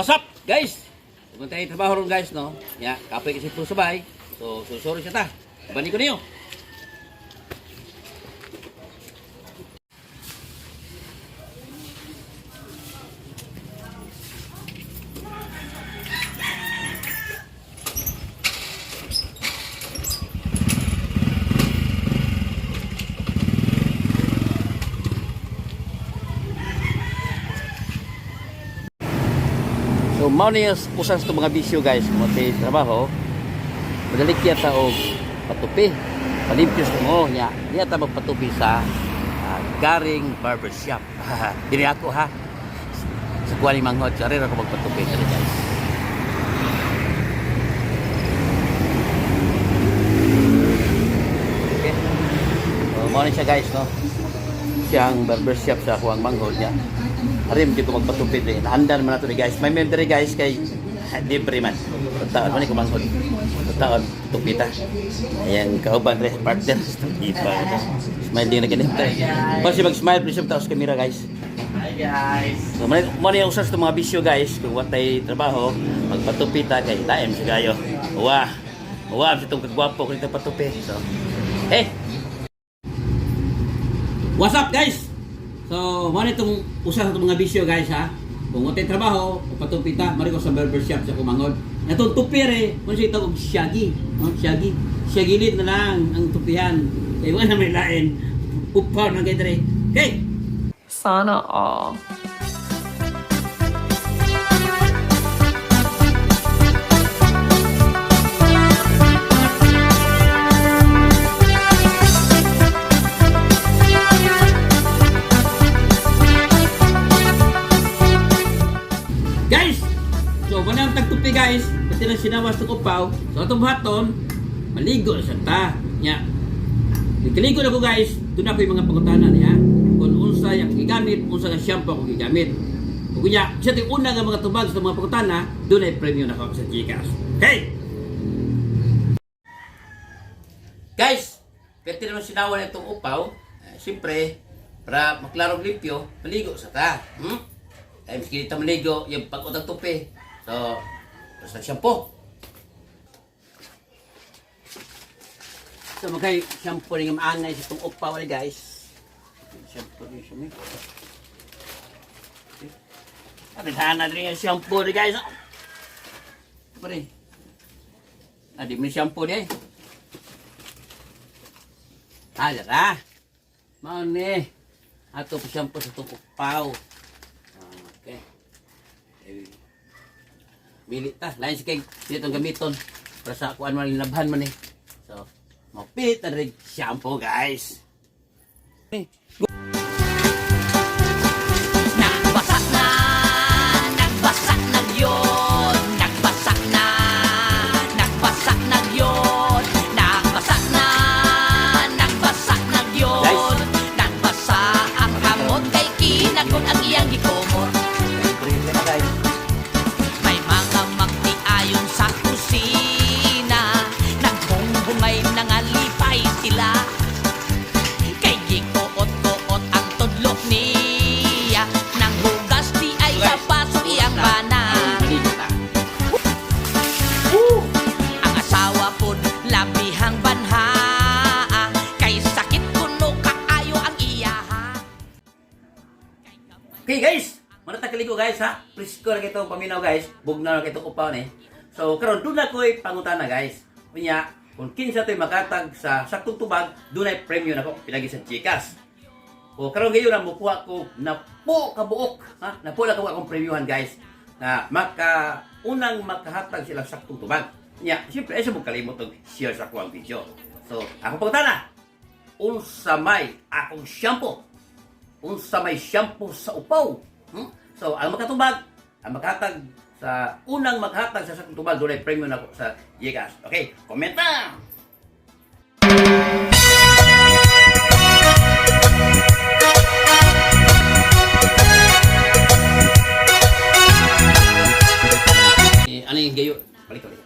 What's up, guys? Pumunta tayo trabaho ron, guys, no? Ya, kapoy kasi po sa bahay. So, sorry siya ta. Balik ko niyo. So, mao ni usa sa mga bisyo, guys, kung tayo trabaho, madali kaya ta og patupi. Palimpyos mo nya. Niya ta magpatupi sa Garing Barbershop. Diri ako ha. Sa kuha ni Manghod, sorry ra ko magpatupi diri, guys. Okay. So, mao ni siya, guys, no. Siyang barbershop sa kuang manghod niya. Arim di ko magpatupid eh. Naandan man nato ni, guys. May member guys kay libre man. Taon man ni ko manghod. Taon tupita. Ayan kauban re partner. Ipa. Smile din na ganito. Kasi mag-smile please sa camera, guys. Hi guys! So man man yung usas mga bisyo, guys, kung watay trabaho, magpatupita kay laem sa gayo. Wa. Wa sa itong kagwapo kung ito patupi. So, hey. What's up, guys? So, mo itong usa sa itong mga bisyo, guys, ha. Kung watay trabaho, patupita, mari ko sa barbershop sa kumangod. Natong tupi re, kung siya itong shaggy, no? Shaggy. Shaggy na lang ang tupihan. Kay wala may lain. Upaw na kay dre. Okay. Sana all. Guys! So, wala ang tagtupi, guys. Pati na sinawas ng upaw. So, atong buhaton, maligo na siya ta. Nya. Nagkaligo na ko, guys. Doon ako yung mga pangutana niya. Kung unsay ang gigamit, unsa nga shampoo akong gigamit. Kung kunya, siya yung una nga mga tubag sa mga pangutana, doon ay premyo na ako sa GCash. Okay! Guys, pwede naman sinawa na itong upaw. Eh, siyempre, para maklarong limpyo, maligo sa ta. Hmm? Kaya miski dito maligo, yung pag-utang tupi. So, basta shampoo. So, magkay shampoo rin yung maangay sa itong upaw eh, guys. Shampoo rin siya, may. Tadhana rin yung shampoo rin, guys. Apa rin? Ah, di mo yung shampoo rin eh. Ah, dara. Mao ni. Ato pa shampoo sa itong upaw. Okay. Eh, Bili ta. Lain si kay dito ang gamiton para sa kuan man labhan man eh. So, mapit na rin shampoo, guys. Eh, Nagbasa na, nagbasa na yun. Nagbasa na, nagbasa na yun. Nagbasa na, nagbasa na yun. Guys. Nagbasa ang kamot kay kinagod ang iyang gikumot. Libre na, guys. May mga magtiayon sa kusina. Naghunghungay nangalipay sila. Kay gikuot-kuot ang tudlok niya. Nang hugas di ay sa paso iyang bana. Maligo ta. Ang asawa pod labihang banha. Kay sakit kuno kaayo ang iyaha. Okay guys, mana ta kaligo, guys, ha. Presko ra kitong paminaw, guys. Bugnaw ra kitong upaw ni. So karon doon na ko'y pangutana, guys. Unya, kung kinsa to'y makatag sa saktong tubag, dunay premyo nako pinagi sa GCash. O karon gayon na mukuha ko na po kabuok, ha? Napo na kabuok akong premyohan, guys. Na maka unang makahatag sila saktong tubag. Nya, siyempre ay sa mo kalimot og share sa akong video. So, ako pangutana. Unsa may akong shampoo? Unsa may shampoo sa upaw? Hmm? So, ang makatubag, ang makahatag sa unang makahatag sa saktong tubag, dunay premyo nako sa GCash. Okay, comment na! Eh, ano yung gayo? Balik ulit.